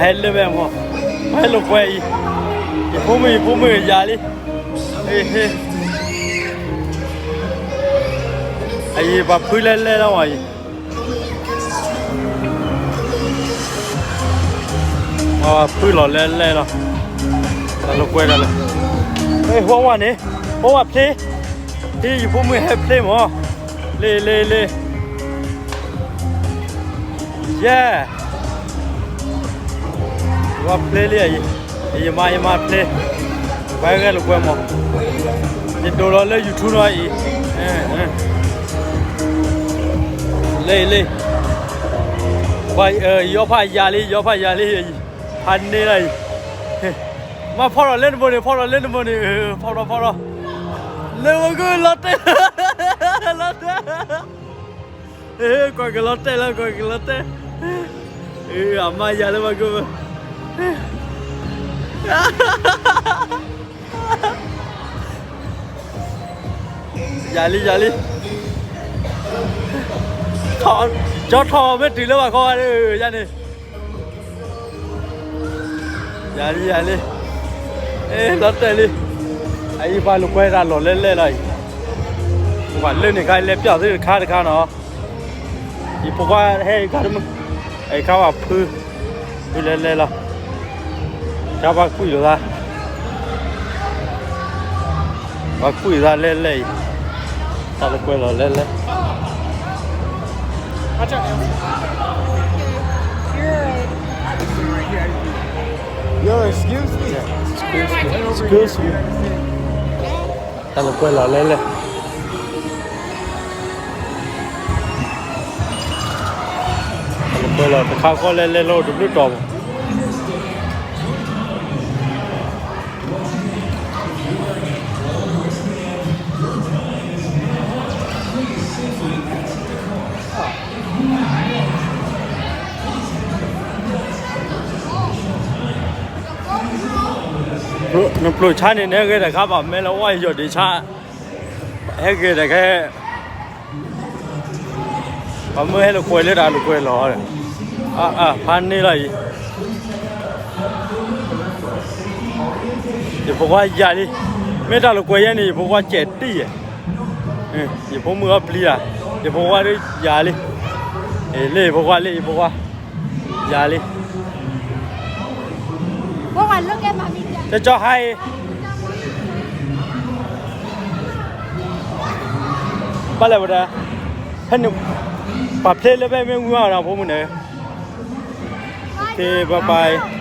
ဟဲလၢဘဲမီၢ်, ဟဲလိာ်ကွဲအံၤ, ယဖိမုၣ် ယဖိမုၣ်ယၤလံ, ဟ့ၣ်ဟ့ၣ်, အံၤပှၤဖုလဲၣ်လဲၣ်လီၤဝဲအံၤ, ပှၤဖုလီၤလဲၣ်လဲၣ်လီၤ, တၢ်လိာ်ကွဲဒၣ်လဲၣ်, ဟ့ၣ် ဟိဝဲန့ၣ်, ဟိဝဲဖျ့, ဟ့ၣ် ယဖိမုၣ်ဟဲဖျ့မီၢ်, လ့လ့လ့ ယဲၢ်, ဝဲဖျ့လံအံၤ, ယမါ ယမါဖျ့, ပှၤဂဲၤလိာ်ကွဲမီၢ်, ယဒိးလီၤလၢ YouTube နီၤအံၤ, လ့လ့, ယီဖးယၤလံ ယီဖးယၤလံအံၤ, ဖးန့ၢ်လၢအံၤ, မ့ၢ်ဖီၣ်ဒီးလၢနဘိန့ၣ် ဖီၣ်ဒီးလၢနဘိန့ၣ်, ဖီၣ်ဒီးဖီၣ်ဒီး, လၢဝဲဂုၢ်လီၤတဲာ်, လီၤတဲာ် ကွၢ်ကလီၤတဲာ်လီၤ ကွၢ်ကလီၤတဲာ်, အမါယၤလၢမၤကၢၢ်, ယၤလံ ယၤလံ, ကၠီထီၣ်မ့ၢ်တုၤလၢဘၣ်ခီဂၤဒၣ် ယၤန့ၣ်, ယၤလံ ယၤလံ, လီၤတဲာ်လံ, အအံၤပှၤလိာ်ကွဲတၢ်လီၢ်လဲၣ်လဲၣ်လီၤအံၤ, ပှၤလၢန့ၣ်ခါလဲၤပျီၢ်သုတခါတခါနီၤ ယဖိခွါဟဲအံၤခါတမုၢ်, အံၤခါဝဲဖု, ဖုလဲၣ်လဲၣ်လီၤ, ကၢ်ပှၤကွံာ်လိာ်သး, ပှၤကွံာ်သးလဲၣ်လဲၣ်အံၤ, တၢ်လိာ်ကွဲလီၤလဲၣ်လဲၣ်, တၢ်လိာ်ကွဲလီၤလဲၣ်လဲၣ်, တၢ်လိာ်ကွဲလီၤတခါဃီလဲၣ်လဲၣ်လီၤ တဘျုးတီၤမး, နပျိၢ်ဆါန့ၣ် နဟဲဂဲၤတၢ်ခါဘၣ်မဲလၢဝဲယီၢ်ဒံးဆါ, ဟဲဂဲၤတၢ်ခဲ ပှၤမၢဟဲလိာ်ကွဲလၢတၢ်လိာ်ကွဲလီၤ, ဖးန့ၢ်လီၤအံၤ, ယဖိခွါယၤလံ, မ့ၢ်တၢ်လိာ်ကွဲယဲန့ၣ် ယဖိခွါစဲးတံၢ်ယဲ, ယဖိမုၣ်အီၤပျံၤတၢ်, ယဖိခွါဒ်ယၤလံ, လၢယဖိခွါလၢယဖိခွါ, ယၤလံ, ကၠီဟါအံၤ ဘၣ်လဲၣ်ဝဲဒၣ်, ဖဲန့ၣ် ပှၤဖျ့လၢဖဲမ့ၢ်ဝံၤမးဒီးဖိမုၣ်န့ၣ်, OK, bye bye.